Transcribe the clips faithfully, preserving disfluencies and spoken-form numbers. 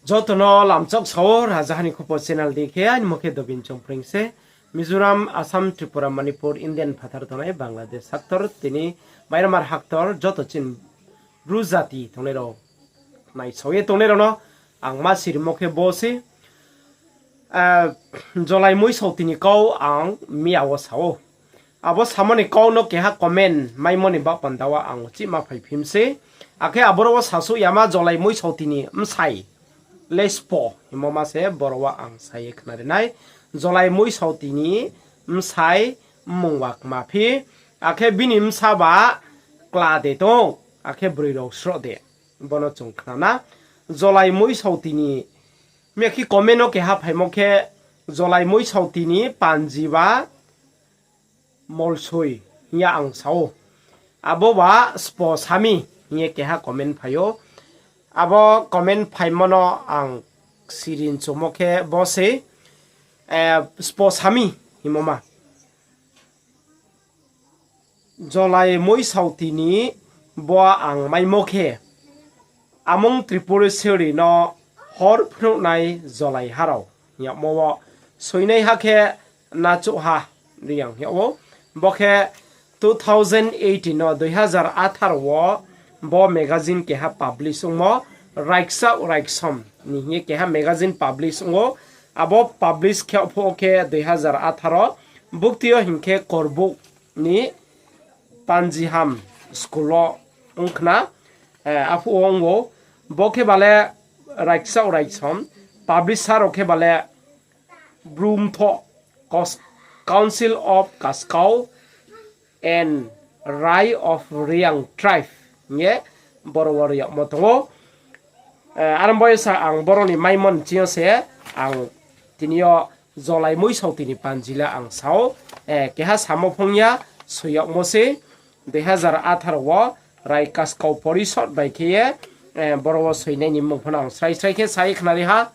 Joto no lamchok sa ou, Rajaha ni Khupo channel di khe, aini mo khe Dobin Chongpring se. Mizoram, Assam, Tripura, Manipur, Indian phathar tongnai, Bangladesh haktor, tini Myanmar haktor, joto chini Bru jati tongnai rao, naisao ye tongnai rao no ang ma sirimo khe bo se, Jolai Moisaoti ni kau ang miya wo sa ou. Abo samo ni kau no keha comment maimo ni baoh panda wo ang uchih ma phaiphim se. Akhe aboro wo sasouh yama Jolai Moisaoti ni bsai le sbo hingmo ma se boro wo ang sa ye khnari nai. Jolai Moisaoti ni bsai mmung wa kma phi, akhe bini bsa ba kla de tong, akhe broi rao sroh de, bono chung khna na. Jolai Moisaoti ni, miya khe comment no keha phaimo khe, Jolai Moisaoti ni panji ba molsoi hing ye ang sa ou. Abo ba sbo sami hing ye keha comment phai ou. Abo comment phaimo no ang sirin chumo khe bo se, sbo sami hingmo ma. Jolai Moisaoti ni bo ang maimo khe, amung Tripuri seri no hor phnuhnai Jolai ha rao hing yagmo wo soinaiha khe Nachouhha Reang hing yag ou. Bo khe two thousand eighteen no, dui hazar atharo wo bo magazine keha publish ongmo, Raiksaoh Raiksom ni hing ye keha magazine publish ong ou. Abo publish khe phuh wo khe dui hazar atharo, bukti yo hing khe Korbouh ni Panjiham school wo ong khna, aphuh wo ong ou. Bo khe ba le Raiksaoh Raiksom, publisher rao khe ba le Brumthoh, Council of Kaskau and Rai of Reang Tribe hing ye boro wo ri yagmo tong ou. Aro bo ye sa ang boro ni maimo ni ching yo se ang tini yo Jolai Moisaoti ni panji le ang sa ou, keha samo phung ya, soi yagmo se, dui hazar atharo wo Rai Kaskau Porisod bai khe ye, boro wo soinai ni mmung pho no ang srai srai khe sa ye khnari ha.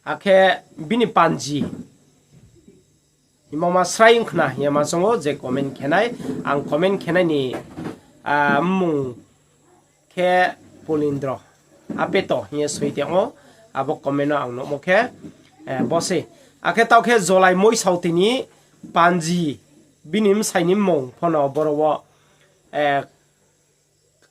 Akhe bini panji hingmo ma srai ong khna hing ye ma choung ou je comment khe nai. Ang comment khe nai ni mmung khe Pulindro Apeto hing ye soi tong ou. Abo comment no ang nuhmo khe bo se. Akhe taoh khe Jolai Moisaoti ni panji, bini bsai ni mmung pho no boro wo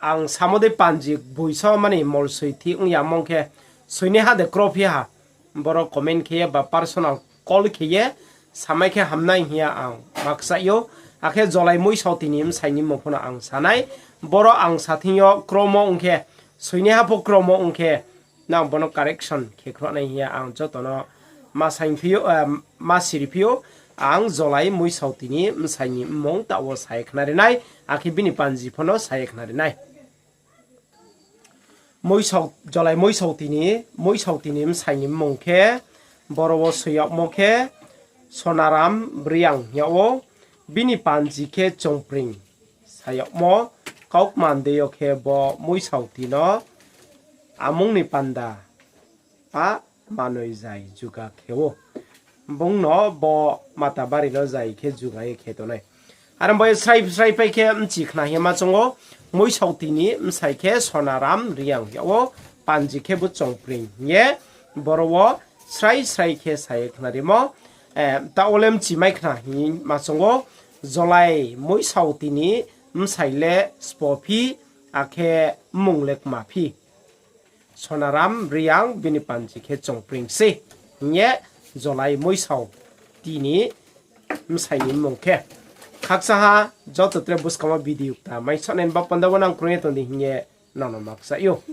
ang samo dei panji boi so mani molsoi thi ong ya mong khe, soinaiha de krophi ha, boro comment khe ye ba personal call khe ye samai khe hamnai hing ye ang ma kchaih ou. Akhe Jolai Moisaoti ni bsai ni mmung pho no ang sa nai, boro ang sa thing yo kromo ong khe, soinaiha pho kromo ong khe, nang bono correction khe khruh nai hing ye ang joto no ma siri phi ou. Ang Jolai Moisaoti ni bsai ni mmung taoh wo sa ye khnari nai, akhe bini panji pho no sa ye khnari nai. Jolai Moisaoti ni, Moisaoti ni bsai ni mmung khe, boro wo soi yagmo khe Sonaram Reang hing yag ou, bini panji khe Chongpring sa yagmo. Kaukma dei yo khe bo Moisaoti no amung ni panda pa manoi zai juga khe ou. Bung no bo Matabari no zai khe juga ye khe tongnai. Aro bo ye srai srai pai khe bchi khna hing ye ma choung ou, Moisaoti ni bsai khe Sonaram Reang hing yag ou, panji khe bo Chongpring hing ye, boro wo srai srai khe sa ye khnarimo. Taoh wo le bchi mai khna hing ye ma choung ou, Jolai Moisaoti ni bsai le sbo phi, akhe mmung le kma phi. Sonaram Reang, bini panji khe Chongpring se hing ye, Jolai Moisaoti ni bsai ni mmung khe. Khakchangha joto tre buskang wo video kta mai sonai ni ba panda wo nang krung ye tong di hing ye nang no ma kchaih ou.